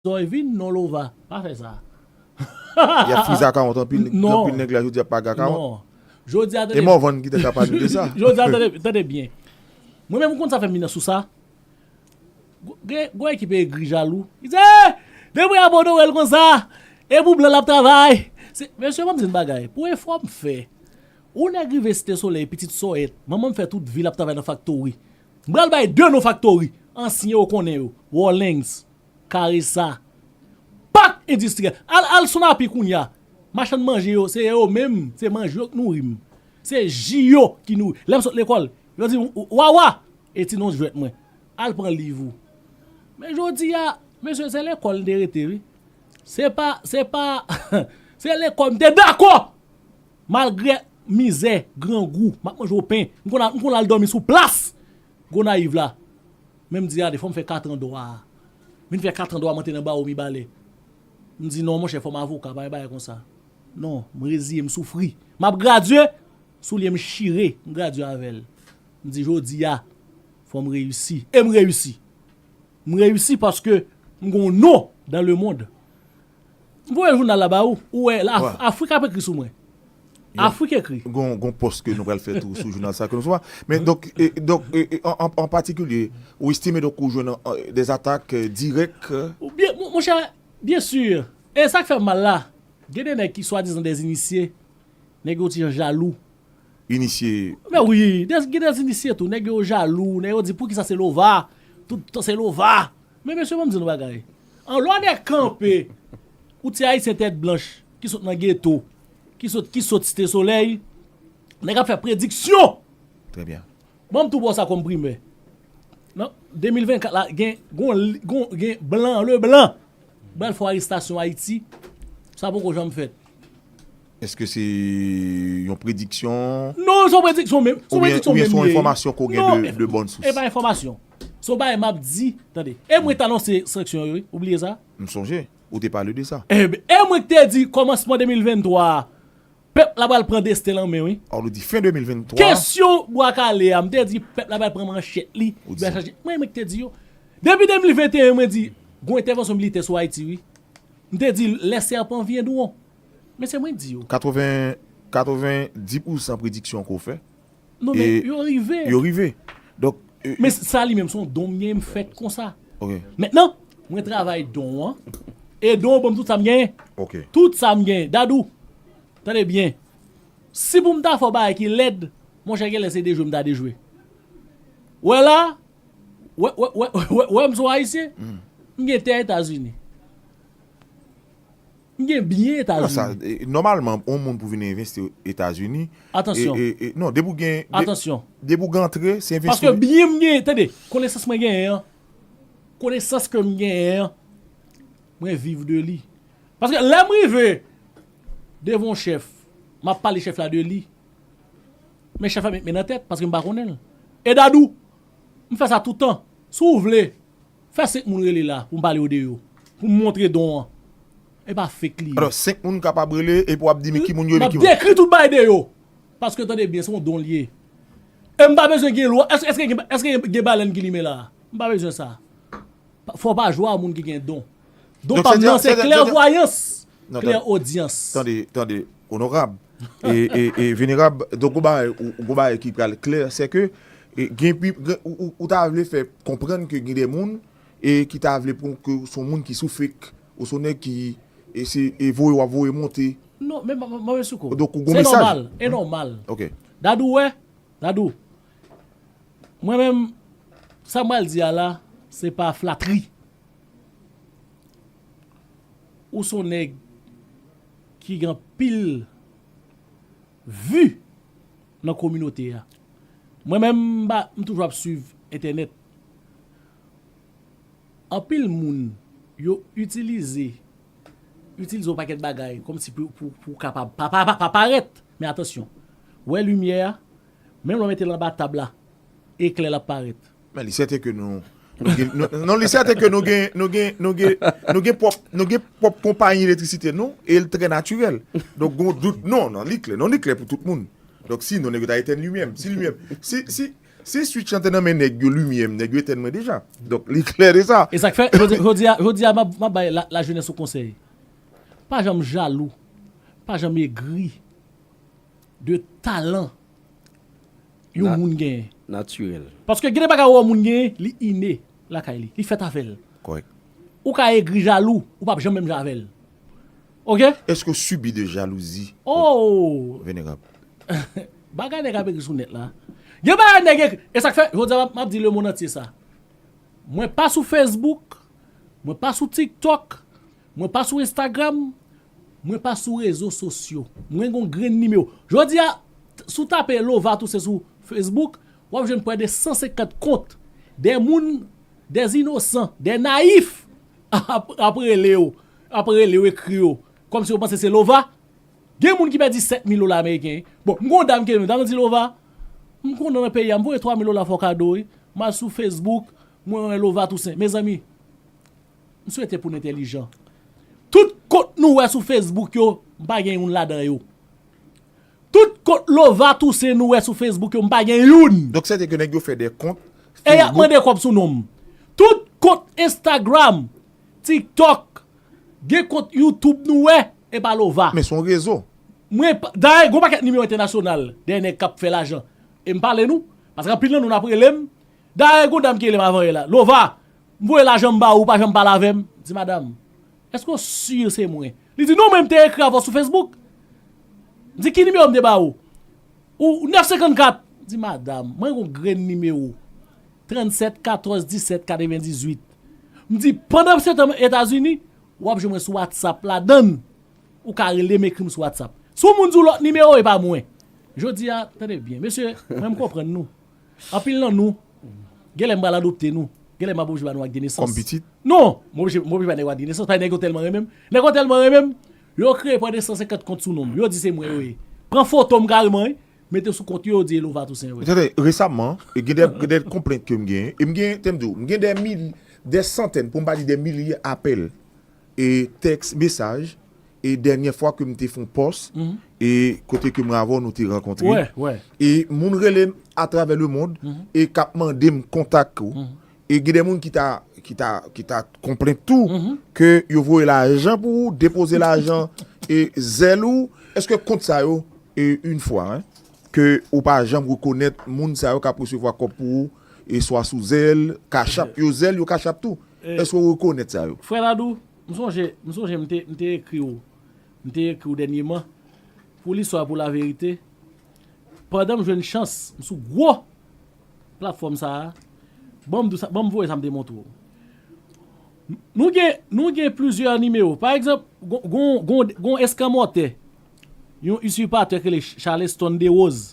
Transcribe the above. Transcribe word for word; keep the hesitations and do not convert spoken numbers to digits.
zòy vin, non Lova. Pa fè sa. Y ap frize akawont anpil. Non. Anpil nèg la jodi ap page akawont. Non. Jodi a tande. E Morvan ki te ka pale de sa. Jodi a tande, tande byen. Mwen menm, ou konn sa fè m vin nan sou sa. Gwo ekip egri jalou. Li di, eh, depi a Bodo wè l konsa, e pou blan l ap travay. Mesye, ban m di n bagay. Pou efò m fè, ou nèg rive Site Solèy, pitit Sòyèt, manman m fè tout vi l ap travay nan faktori. M pral bay de non faktori. Ansyen yo konnen yo. Rawlings, Karesa. Pak Endistriyèl. Al, al Sonapi kounye a. Machann manje yo, se yo menm, se manje yo k nouri m. Se ji yo ki nouri. Lè m sot lekòl, yo di m, Wawa, e ti non jwèt mwen. Al pran liv ou. Men jodi a, mesye, se lekòl m te rete, wi. Se pa, se pa, se lekòl m te dakò. Malgre mizè, grangou, m ap manje open. M konn al, m konn al dòmi sou plas Gonayiv la. Men m di, gade, fò m fè katran dwa a. Vin fè katran dwa a, m antre nan bawo Mibalè. M di, non, monchè, fò m avoka, pa gen bagay konsa. Non, m reziye, m soufri. M ap gradye, soulye m chire, m gradye avè l. M di, jodi a, fò m reyisi. E m reyisi. M reyisi paske m gen yon non dans le monde. M voye jounal la ba ou, ou wè, la, Afrik ap ekri sou mwen. Afrik ekri. Gon, gon pòs ke nou pral fè tou sou jounal sa ke nou swa. Men donk, e, donk e, e, an, an, an patikilye, ou estime donk ou jwenn e, des attaques e, directes. Ou byen, mon, monchè, byen si. E sa k fè m mal la, gen de nèg ki swadizan des inisye, nèg yo ti jan jalou. Inisye. Men wi, des, gen des inisye tou, nèg yo jalou, nèg yo di poukisa se Lova, tout tan se Lova. Men mesye, ban m di nou bagay. An lè w nèg kanpe, ou ti ayisyen tèt blanch, ki sot nan geto, ki sot, ki sot Site Solèy, nèg ap fè prediksyon. Trè byen. Ban m tou ba w sa kòm primè. Nan de mil vennkat la, gen, gon, gon, gen blan, le blan, pral fè arestasyon Ayiti. Sa poko janm fèt. Èske se yon prediksyon? Non, se yon prediksyon menm. Se yon prediksyon menm. Oubyen se yon enfòmasyon ke w gen de, de bòn sous? E pa enfòmasyon. Se yon bagay m ap di, tande. E mwen ki t anonse sanksyon yo, wi. Ou bliye sa? M sonje. Ou te pale de sa. Enben, e mwen ki te di, kòmansman de mil venntwa a, pèp la pral pran desten l an men, wi. Or, nou di fen de mil venntwa. Kesyon Bwa Kale a, m te di, pèp la pral pran manchèt li, li pral chache. Mwen, mwen ki te di yo. Depi de mil venteyen, mwen di, gon entèvansyon militè sou Ayiti, wi. M te di, les serpents viendront. Men se mwen ki di yo. Katreven, katrevendis pousan prediksyon ke w fè. Non, men yo rive. Yo rive. Donk, e, men sa li menm, se yon don m genyen, m fèt konsa. Ok. Mentnan, mwen travay don an. E don an ban m tout sa m genyen. Ok. Tout sa m genyen. Dadou, tande byen. Si pou m ta fè w bagay ki lèd, monchè, genlè se dejwe m ta dejwe. Wè la, wè, wè, wè, wè, wè m se yon Ayisyen. M gen tè Etazini. M gen byen Etazini. Non, sa, e, nòmalman, yon moun pou vin envesti Etazini. Atansyon. E, e, e, non, depi w gen. Atansyon. Depi w gen antre, se envesti. Paske byen m gen, tande, konesans mwen genyen an, konesans ke m genyen an, mwen viv de li. Paske lè m rive devan yon chèf, m ap pale chèf la de li. Men chèf la met men nan tèt, paske m pa konnen l. E Dadou, m fè sa tout tan. Si w vle, fè senk moun rele la pou m pale yo de yo. Pou m montre don an. E pa fake li ye. Alò, senk moun kapab rele epi w ap di men ki moun yo, men ki moun. M ap dekri tout bagay de yo. Paske tande byen, se yon don li ye. E m pa bezwen gen lwa. Èske, èske gen, èske gen balèn ki limen la? M pa bezwen sa. Fò pa jwe a moun ki gen don. Don pa m nan se klèvwayans, klèodyans. Tande, tande, onorab e, e, e venerab, donk, gon bagay, gon bagay ki pral klè, se ke e, gen, gen, ou, ou, ou ta vle fè konprann ke gen de moun e ki ta vle pran ke w se yon moun ki sou fake, ou se yon nèg ki e se e voye w ap voye monte. Non, men m, m, m, m sou kou. Donk, ou gon mesaj. Se nòmal, e nòmal. Ok. Dadou, wè, Dadou, mwen menm, sa m pral di a la, se pa flatri. Ou se yon nèg ki gen anpil vi nan kominote a. Mwen menm, m pa, m toujou ap swiv entènèt. Anpil moun, yo itilize, itilize yon pakèt bagay, kòmsi pou, pou, pou kapab pa, pa, pa, pa parèt. Men atansyon, wè limyè a, menm lè w mete l anba tab la, eklè l ap parèt. Men li sèten ke nou, nou gen, nou, non, li sèten ke nou gen, nou gen, nou gen, nou gen pwòp, nou gen pwòp konpayi elektrisite nou, e l trè natirèl. Donk, gon dout, non, non, li klè, non, li klè pou tout moun. Donk, sinon, nèg yo ta etèn limyè m. Si limyè m, si, si, Si switch lan te nan men nèg yo, limyè m, nèg yo etèn mwen deja. Donk, li klè de sa. E sa k fè, jodi, jodi a, jodi a, m ap, m ap bay la, lajenès yon konsèy. Pa janm jalou. Pa janm egri de talan yon moun genyen. Natirèl. Paske gen de bagay ou wè yon moun genyen, li ine lakay li. Li fèt avè l. Kòrèk. Ou ka egri jalou, ou p ap janm menm jan avè l. Oke? Èske w sibi de jalouzi? Oh! Venerab. Bagay nèg ap egri sou nèt la. Gen bagay nèg egri. E sa k fè, jodi a, m ap, m ap di lemonn antye sa. Mwen pa sou Facebook, mwen pa sou TikTok, mwen pa sou Instagram, mwen pa sou rezo sosyo. Mwen gon grenn nimewo. Jodi a, si w tape Lova Toussaint sou Facebook, w ap jwenn prè de san senkant kont. De moun, de inosan, de nayif ap, ap rele yo, ap rele yo, ekri yo. Kòmsi yo panse se Lova. Gen moun ki pèdi sèt mil dola ameriken. Bon, m gon dam ki rele m, dam nan di Lova, m konnen nan peyi a, m voye twa mil dola fè w kado, wi. M al sou Facebook, mwen wè Lova Toussaint. Mezanmi, m swete pou n entèlijan. Tout kont nou wè sou Facebook yo, m pa gen youn ladan yo. Tout kont Lova Toussaint nou wè sou Facebook yo, m pa gen youn. Donk, sètadi ke nèg yo fè de kont. E y ap mande kòb sou non m. Tout kont Instagram, TikTok, gen kont YouTube nou wè, e pa Lova. Men se yon rezo. Mwen, pa- dayè, gon pakèt nimewo entènasyonal, dèyè nèg k ap fè lajan. E m pale nou, paske anpil nan nou n ap rele m. Dayè, gon dam ki rele m avan yè la. Lova, m voye lajan m ba ou, ou pa janm pale avè m. M di, madanm, èske w si se mwen? Li di, non, men m te ekri avè w sou Facebook. M di, ki nimewo m te ba ou? Ou nèf senkannkat. M di, madanm, mwen gon grenn nimewo. Trannsèt katòz disèt katrevendizuit. M di, pandan m se tan Etazini, w ap jwenn mwen sou WhatsApp ladann. Ou ka rele m, ekri m sou WhatsApp. Si yon moun di w lòt nimewo, e pa mwen. Jodi a, tande byen. Mesye, mwen m konprann nou. Anpil nan nou, genlè m pral adopte nou. Genlè m ap oblije ba nou ak de nesans. Kòm pitit? Non, m oblije, m oblije ba nèg yo ak de nesans, paske nèg yo tèlman renmen m. Nèg yo tèlman renmen m, yo kreye prè de san senkant kont sou non m. Yo di se mwen yo ye. Pran foto m kareman, wi. Mete sou kont yo, yo di e Lova Toussaint, wi. Tande, resaman, e gen de, gen de konplent ke m genyen. E m gen, te m di w, m gen de mil, de santèn, pou m pa di de milye apèl, e tèks, mesaj, e dènye fwa ke m te fè yon pòs, e kote ke mwen avè w nou te rankontre. Wè, wè. E moun rele m atravè lemonn, e k ap mande m kontak ou. E gen de moun ki ta, ki ta, ki ta konplent tou, ke yo voye lajan pou ou, depoze lajan e zèl ou. Èske kont sa yo, e yon fwa, en, ke ou pa janm rekonèt moun sa yo k ap resevwa kòb pou ou, e swa sou zèl, Cash App, yo zèl, yo Cash App tou? Èske ou rekonèt sa yo? Frè Dadou, m sonje, m sonje m te, m te ekri w, m te ekri w dènyèman, pou listwa, pou laverite, pandan m jwenn chans, m sou gwo platfòm sa a, ban m di w sa, ban m voye sa m te montre w. Nou gen, nou gen plizyè nimewo. Pa egzanp, gon, gon, gon, gon eskanmòtè, yon isipatè ki rele Charleston Desroses.